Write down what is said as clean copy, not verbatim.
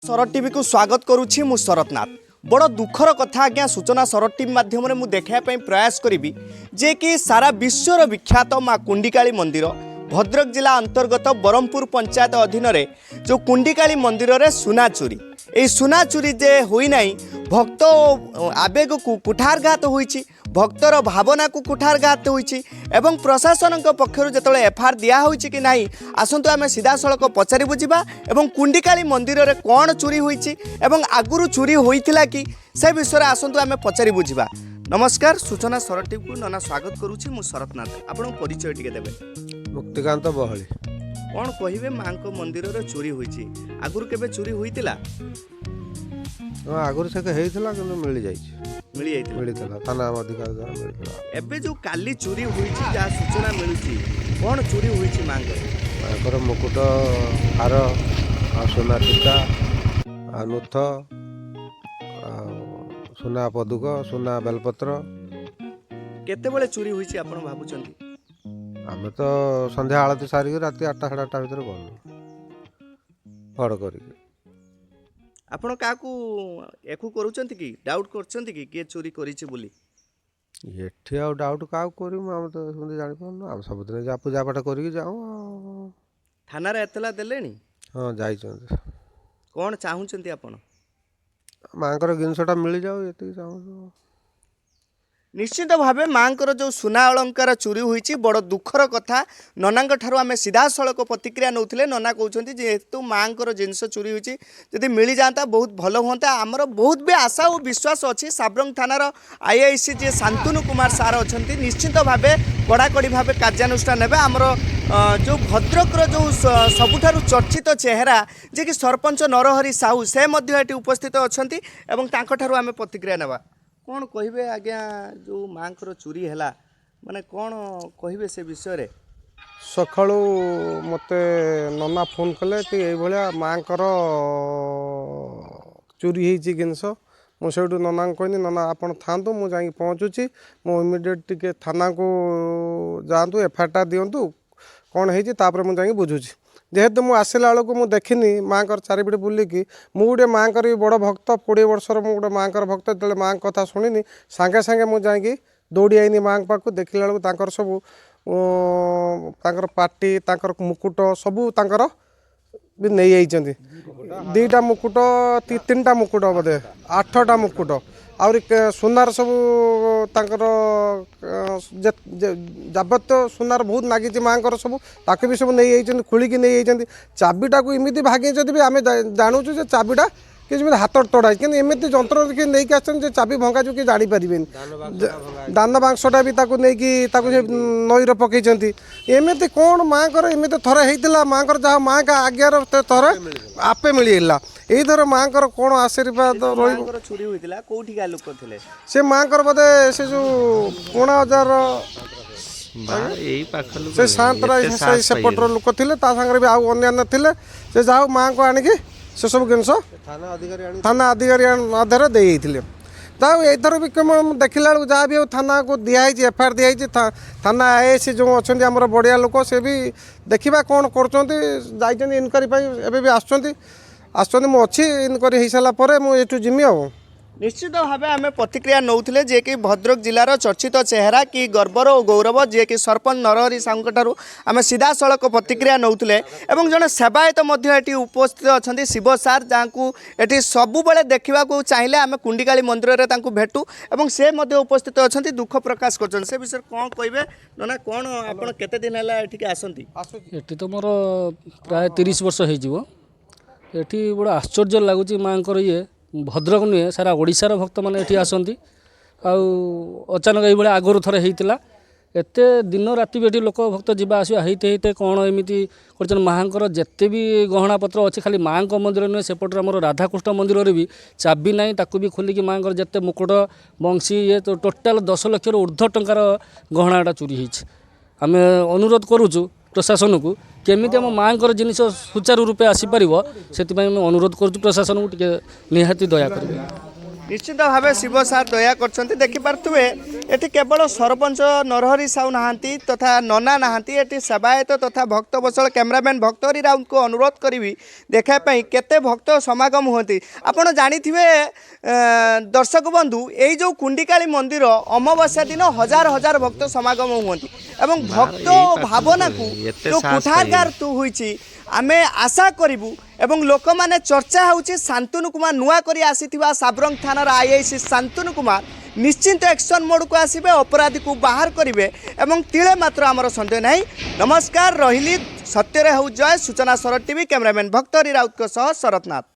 ଶରତ ଟିଭିକୁ ସ୍ୱାଗତ କରୁଛି ମୁଁ ଶରତ ନାଥ। ବଡ଼ ଦୁଃଖର କଥା ଆଜ୍ଞା, ସୂଚନା ଶରତ ଟିଭି ମାଧ୍ୟମରେ ମୁଁ ଦେଖାଇବା ପାଇଁ ପ୍ରୟାସ କରିବି ଯେ କି ସାରା ବିଶ୍ୱର ବିଖ୍ୟାତ ମା କୁଣ୍ଡିକାଳୀ ମନ୍ଦିର, ଭଦ୍ରକ ଜିଲ୍ଲା ଅନ୍ତର୍ଗତ ବ୍ରହ୍ମପୁର ପଞ୍ଚାୟତ ଅଧୀନରେ ଯେଉଁ କୁଣ୍ଡିକାଳୀ ମନ୍ଦିରରେ ସୁନା ଚୋରି। ଏହି ସୁନା ଚୋରି ଯେ ହୋଇନାହିଁ, ଭକ୍ତ ଓ ଆବେଗକୁ କୁଠାରଘାତ ହୋଇଛି, ଭକ୍ତର ଭାବନାକୁ କୁଠାରଘାତ ହୋଇଛି ଏବଂ ପ୍ରଶାସନଙ୍କ ପକ୍ଷରୁ ଯେତେବେଳେ ଏଫଆଇଆର୍ ଦିଆହେଉଛି କି ନାହିଁ, ଆସନ୍ତୁ ଆମେ ସିଧାସଳଖ ପଚାରି ବୁଝିବା ଏବଂ କୁଣ୍ଡିକାଳୀ ମନ୍ଦିରରେ କ'ଣ ଚୋରି ହୋଇଛି ଏବଂ ଆଗରୁ ଚୋରି ହୋଇଥିଲା କି, ସେ ବିଷୟରେ ଆସନ୍ତୁ ଆମେ ପଚାରି ବୁଝିବା। ନମସ୍କାର, ସୂଚନା ଶରତ ଟିଭିକୁ ନନା ସ୍ୱାଗତ କରୁଛି, ମୁଁ ଶରତ ନାଥ। ଆପଣଙ୍କ ପରିଚୟ ଟିକେ ଦେବେ? ମୁକ୍ତିକାନ୍ତ ବହଳି। କ'ଣ କହିବେ, ମାଙ୍କ ମନ୍ଦିରରେ ଚୋରି ହୋଇଛି, ଆଗରୁ କେବେ ଚୋରି ହୋଇଥିଲା? ହଁ, ଆଗରୁ ସେ ହେଇଥିଲା, କିନ୍ତୁ ମିଳିଯାଇଛି। ମିଳିଯାଇଥିଲା? ମିଳିଥିଲା, ଥାନା ଅଧିକାରୀ ଦ୍ୱାରା ମିଳିଥିଲା। ଏବେ ଯେଉଁ କାଲି ଚୋରି ହୋଇଛି, ଯାହା ସୂଚନା ମିଳୁଛି, କ'ଣ ଚୋରି ହୋଇଛି ମାଙ୍କର? ମାଙ୍କର ମୁକୁଟ, ହାର ଆଉ ସୁନା ଚିତା ଆଉ ନୁଥ ଆଉ ସୁନା ପଦୁକ, ସୁନା ବେଲପତ୍ର। କେତେବେଳେ ଚୋରି ହୋଇଛି ଆପଣ ଭାବୁଛନ୍ତି? ଆମେ ତ ସନ୍ଧ୍ୟା ଆଳତି ସାରିକି ରାତି 8ଟା 8:30 ଭିତରେ ଗଲୁ ଫଡ଼ କରିକି। ଆପଣ କାହାକୁ ଏକୁ କରୁଛନ୍ତି କି, ଡାଉଟ୍ କରୁଛନ୍ତି କି କିଏ ଚୋରି କରିଛି ବୋଲି? ଏଠି ଆଉ ଡାଉଟ୍ କାହାକୁ କରିବୁ? ଆମେ ତ ସେମିତି ଜାଣିପାରୁନୁ। ଆମେ ସବୁଦିନ ଯାହା ପୂଜା ପାଠ କରିକି ଯାଉ ଆଉ। ଥାନାରେ ଏତଲା ଦେଲେଣି? ହଁ, ଯାଇଛନ୍ତି। କ'ଣ ଚାହୁଁଛନ୍ତି ଆପଣ? ମାଙ୍କର ଜିନିଷଟା ମିଳିଯାଉ, ଏତିକି ଚାହୁଁଛୁ। ନିଶ୍ଚିତ ଭାବେ ମାଙ୍କର ଯେଉଁ ସୁନା ଅଳଙ୍କାର ଚୋରି ହୋଇଛି, ବଡ଼ ଦୁଃଖର କଥା। ନନାଙ୍କ ଠାରୁ ଆମେ ସିଧାସଳଖ ପ୍ରତିକ୍ରିୟା ନେଉଥିଲେ। ନନା କହୁଛନ୍ତି, ଯେହେତୁ ମାଙ୍କର ଜିନିଷ ଚୋରି ହୋଇଛି, ଯଦି ମିଳିଯାଆନ୍ତା ବହୁତ ଭଲ ହୁଅନ୍ତା। ଆମର ବହୁତ ବି ଆଶା ଓ ବିଶ୍ୱାସ ଅଛି, ସାବ୍ରଙ୍ଗ ଥାନାର ଆଇଆଇସି ଯିଏ ଶାନ୍ତନୁ କୁମାର ସାର୍ ଅଛନ୍ତି, ନିଶ୍ଚିତ ଭାବେ କଡ଼ାକଡ଼ି ଭାବେ କାର୍ଯ୍ୟାନୁଷ୍ଠାନ ନେବେ। ଆମର ଯେଉଁ ଭଦ୍ରକର ଯେଉଁ ସବୁଠାରୁ ଚର୍ଚ୍ଚିତ ଚେହେରା, ଯିଏକି ସରପଞ୍ଚ ନରହରି ସାହୁ, ସେ ମଧ୍ୟ ଏଠି ଉପସ୍ଥିତ ଅଛନ୍ତି ଏବଂ ତାଙ୍କଠାରୁ ଆମେ ପ୍ରତିକ୍ରିୟା ନେବା। କ'ଣ କହିବେ ଆଜ୍ଞା, ଯେଉଁ ମାଙ୍କର ଚୋରି ହେଲା, ମାନେ କ'ଣ କହିବେ ସେ ବିଷୟରେ? ସକାଳୁ ମୋତେ ନନା ଫୋନ୍ କଲେ କି ଏଇଭଳିଆ ମାଆଙ୍କର ଚୋରି ହେଇଛି ଜିନିଷ। ମୁଁ ସେଇଠୁ ନନାଙ୍କୁ କହିନି, ନନା ଆପଣ ଥାଆନ୍ତୁ, ମୁଁ ଯାଇକି ପହଞ୍ଚୁଛି। ମୁଁ ଇମିଡ଼ିଏଟ୍ ଟିକେ ଥାନାକୁ ଯାଆନ୍ତୁ, ଏଫଆଇଆର୍ଟା ଦିଅନ୍ତୁ, କ'ଣ ହେଇଛି ତାପରେ ମୁଁ ଯାଇକି ବୁଝୁଛି। ଯେହେତୁ ମୁଁ ଆସିଲା ବେଳକୁ ମୁଁ ଦେଖିନି, ମାଆଙ୍କର ଚାରିପଟେ ବୁଲିକି, ମୁଁ ଗୋଟେ ମାଆଙ୍କର ବି ବଡ଼ ଭକ୍ତ, 20 ବର୍ଷର ମୁଁ ଗୋଟେ ମାଆଙ୍କର ଭକ୍ତ। ଯେତେବେଳେ ମାଆଙ୍କ କଥା ଶୁଣିନି, ସାଙ୍ଗେ ସାଙ୍ଗେ ମୁଁ ଯାଇକି ଦୌଡ଼ି ଆଇନି ମାଆଙ୍କ ପାଖକୁ। ଦେଖିଲା ବେଳକୁ ତାଙ୍କର ସବୁ ତାଙ୍କର ପାଟି, ତାଙ୍କର ମୁକୁଟ ସବୁ ତାଙ୍କର ବି ନେଇଯାଇଛନ୍ତି। 2ଟା ମୁକୁଟ, 3ଟା ମୁକୁଟ, ବୋଧେ 8ଟା ମୁକୁଟ, ଆହୁରି ସୁନାର ସବୁ ତାଙ୍କର ଯାବତୀୟ ସୁନାର ବହୁତ ନାଗିଛି ମାଆଙ୍କର ସବୁ, ତାକୁ ବି ସବୁ ନେଇଯାଇଛନ୍ତି, ଖୋଳିକି ନେଇଯାଇଛନ୍ତି। ଚାବିଟାକୁ ଏମିତି ଭାଙ୍ଗିଛନ୍ତି ବି ଆମେ ଜାଣୁଛୁ ଯେ ଚାବିଟା କି ଯେମିତି ହାତ ତଡ଼ା ହେଇଛି, କିନ୍ତୁ ଏମିତି ଯନ୍ତ୍ର କି ନେଇକି ଆସିଛନ୍ତି ଯେ ଚାବି ଭଙ୍ଗାଯିବ କି ଜାଣିପାରିବେନି। ଦାନ ବାକ୍ସଟା ବି ତାକୁ ନେଇକି ତାକୁ ସେ ନଈରେ ପକେଇଛନ୍ତି। ଏମିତି କ'ଣ ମାଆଙ୍କର ଏମିତି ଥରେ ହେଇଥିଲା, ମାଆଙ୍କର ଯାହା ମାଆଙ୍କ ଆଜ୍ଞାର ଥରେ ଆପେ ମିଳିଗଲା। ଏଇଥର ମାଆଙ୍କର କ'ଣ ଆଶୀର୍ବାଦ ରହିବ। ମାଙ୍କର ଚୋରି ହୋଇଥିଲା, କୋଉଠିକା ଲୋକ ଥିଲେ? ସେ ମାଆଙ୍କର ବୋଧେ ସେ ଯେଉଁ ପୁଣା ବଜାର ଏଇ ପାଖ ଲୋକ। ସେ ସାନ୍ତରା ସେଇ ସେପଟର ଲୋକ ଥିଲେ, ତା ସାଙ୍ଗରେ ବି ଆଉ ଅନ୍ୟାନ୍ୟ ଥିଲେ। ସେ ଯାହା ହଉ ମାଆଙ୍କୁ ଆଣିକି ସେସବୁ ଜିନିଷ ଥାନା ଅଧିକାରୀ ଆଣି ଥାନା ଅଧିକାରୀ ମଧ୍ୟରେ ଦେଇଯାଇଥିଲେ। ଯାହା ହଉ ଏଇଥର ବି କେବଳ ମୁଁ ଦେଖିଲା ବେଳକୁ ଯାହା ବି ହଉ ଥାନାକୁ ଦିଆହେଇଛି, ଏଫଆଇଆର୍ ଦିଆହେଇଛି। ଥାନା ଆଇଆଇସି ଯେଉଁ ଅଛନ୍ତି ଆମର ବଢ଼ିଆ ଲୋକ, ସେ ବି ଦେଖିବା କ'ଣ କରୁଛନ୍ତି। ଯାଇଛନ୍ତି ଇନକ୍ୱାରି ପାଇଁ, ଏବେ ବି ଆସୁଛନ୍ତି ଆସୁଛନ୍ତି। ମୁଁ ଅଛି, ଇନକ୍ୱାରି ହେଇସାରିଲା ପରେ ମୁଁ ଏଠୁ ଯିମି ଆଉ। ନିଶ୍ଚିତ ଭାବେ ଆମେ ପ୍ରତିକ୍ରିୟା ନେଉଥିଲେ, ଯିଏକି ଭଦ୍ରକ ଜିଲ୍ଲାର ଚର୍ଚ୍ଚିତ ଚେହେରା କି ଗର୍ବର ଓ ଗୌରବ, ଯିଏକି ସରପଞ୍ଚ ନରହରି ସାହୁଙ୍କ ଠାରୁ ଆମେ ସିଧାସଳଖ ପ୍ରତିକ୍ରିୟା ନେଉଥିଲେ ଏବଂ ଜଣେ ସେବାୟତ ମଧ୍ୟ ଏଠି ଉପସ୍ଥିତ ଅଛନ୍ତି, ଶିବ ସାର୍, ଯାହାଙ୍କୁ ଏଠି ସବୁବେଳେ ଦେଖିବାକୁ ଚାହିଁଲେ ଆମେ କୁଣ୍ଡିକାଳୀ ମନ୍ଦିରରେ ତାଙ୍କୁ ଭେଟୁ ଏବଂ ସେ ମଧ୍ୟ ଉପସ୍ଥିତ ଅଛନ୍ତି, ଦୁଃଖ ପ୍ରକାଶ କରୁଛନ୍ତି। ସେ ବିଷୟରେ କ'ଣ କହିବେ ନନା? କ'ଣ ଆପଣ କେତେ ଦିନ ହେଲା ଏଠିକି ଆସନ୍ତି? ଏଠି ତ ମୋର ପ୍ରାୟ 30 ବର୍ଷ ହେଇଯିବ। ଏଠି ବଡ଼ ଆଶ୍ଚର୍ଯ୍ୟ ଲାଗୁଛି ମାଆଙ୍କର ଇଏ। ଭଦ୍ରକ ନୁହେଁ, ସାରା ଓଡ଼ିଶାର ଭକ୍ତମାନେ ଏଠି ଆସନ୍ତି। ଆଉ ଅଚାନକ ଏଇଭଳିଆ ଆଗରୁ ଥରେ ହେଇଥିଲା। ଏତେ ଦିନ ରାତି ବି ଏଠି ଲୋକ ଭକ୍ତ ଯିବା ଆସିବା ହେଇତେ ହେଇତେ କ'ଣ ଏମିତି କରିଛନ୍ତି? ମାଆଙ୍କର ଯେତେ ବି ଗହଣା ପତ୍ର ଅଛି, ଖାଲି ମାଆଙ୍କ ମନ୍ଦିର ନୁହେଁ, ସେପଟରେ ଆମର ରାଧାକୃଷ୍ଣ ମନ୍ଦିରରେ ବି ଚାବି ନାହିଁ, ତାକୁ ବି ଖୋଲିକି ମାଆଙ୍କର ଯେତେ ମୁକୁଟ, ବଂଶୀ, ଇଏ ତ ଟୋଟାଲ୍ 10 ଲକ୍ଷରୁ ଉର୍ଦ୍ଧ୍ୱ ଟଙ୍କାର ଗହଣାଟା ଚୋରି ହେଇଛି। ଆମେ ଅନୁରୋଧ କରୁଛୁ ପ୍ରଶାସନକୁ, କେମିତି ଆମ ମାଆଙ୍କର ଜିନିଷ ସୁଚାରୁ ରୂପେ ଆସିପାରିବ, ସେଥିପାଇଁ ଆମେ ଅନୁରୋଧ କରୁଛୁ ପ୍ରଶାସନକୁ, ଟିକେ ନିହାତି ଦୟା କରିବେ। ନିଶ୍ଚିତ ଭାବେ ଶିବ ସାର୍ ଦୟା କରିଛନ୍ତି। ଦେଖିପାରୁଥିବେ, ଏଠି କେବଳ ସରପଞ୍ଚ ନରହରି ସାହୁ ନାହାନ୍ତି ତଥା ନନା ନାହାନ୍ତି, ଏଠି ସେବାୟତ ତଥା ଭକ୍ତ ବସଳ। କ୍ୟାମେରାମ୍ୟାନ୍ ଭକ୍ତହରି ରାଉତଙ୍କୁ ଅନୁରୋଧ କରିବି ଦେଖିବା ପାଇଁ କେତେ ଭକ୍ତ ସମାଗମ ହୁଅନ୍ତି। ଆପଣ ଜାଣିଥିବେ ଦର୍ଶକ ବନ୍ଧୁ, ଏଇ ଯେଉଁ କୁଣ୍ଡିକାଳି ମନ୍ଦିର, ଅମାବାସ୍ୟା ଦିନ ହଜାର ହଜାର ଭକ୍ତ ସମାଗମ ହୁଅନ୍ତି ଏବଂ ଭକ୍ତ ଏଇ ପାଖ ଲୋକ, ଭାବନାକୁ ଏତେ ଯେଉଁ ସାହସ କୁଠାରଗାର ତୁ ହୋଇଛି, ଆମେ ଆଶା କରିବୁ ଏବଂ ଲୋକମାନେ ଚର୍ଚ୍ଚା ହେଉଛି, ଶାନ୍ତନୁ କୁମାର, ନୂଆ କରି ଆସିଥିବା ସାବରଙ୍ଗ ଥାନାର ଆଇଆଇସି ଶାନ୍ତନୁ କୁମାର ନିଶ୍ଚିନ୍ତ ଆକ୍ସନ୍ ମୋଡ଼କୁ ଆସିବେ, ଅପରାଧୀକୁ ବାହାର କରିବେ ଏବଂ ତିଳେ ମାତ୍ର ଆମର ସନ୍ଦେହ ନାହିଁ। ନମସ୍କାର, ରହିଲି। ସତ୍ୟରେ ହେଉ ଜୟ। ସୂଚନା ଶରତ ଟିଭି, କ୍ୟାମେରାମ୍ୟାନ୍ ଭକ୍ତହରି ରାଉତଙ୍କ ସହ ଶରତ ନାଥ।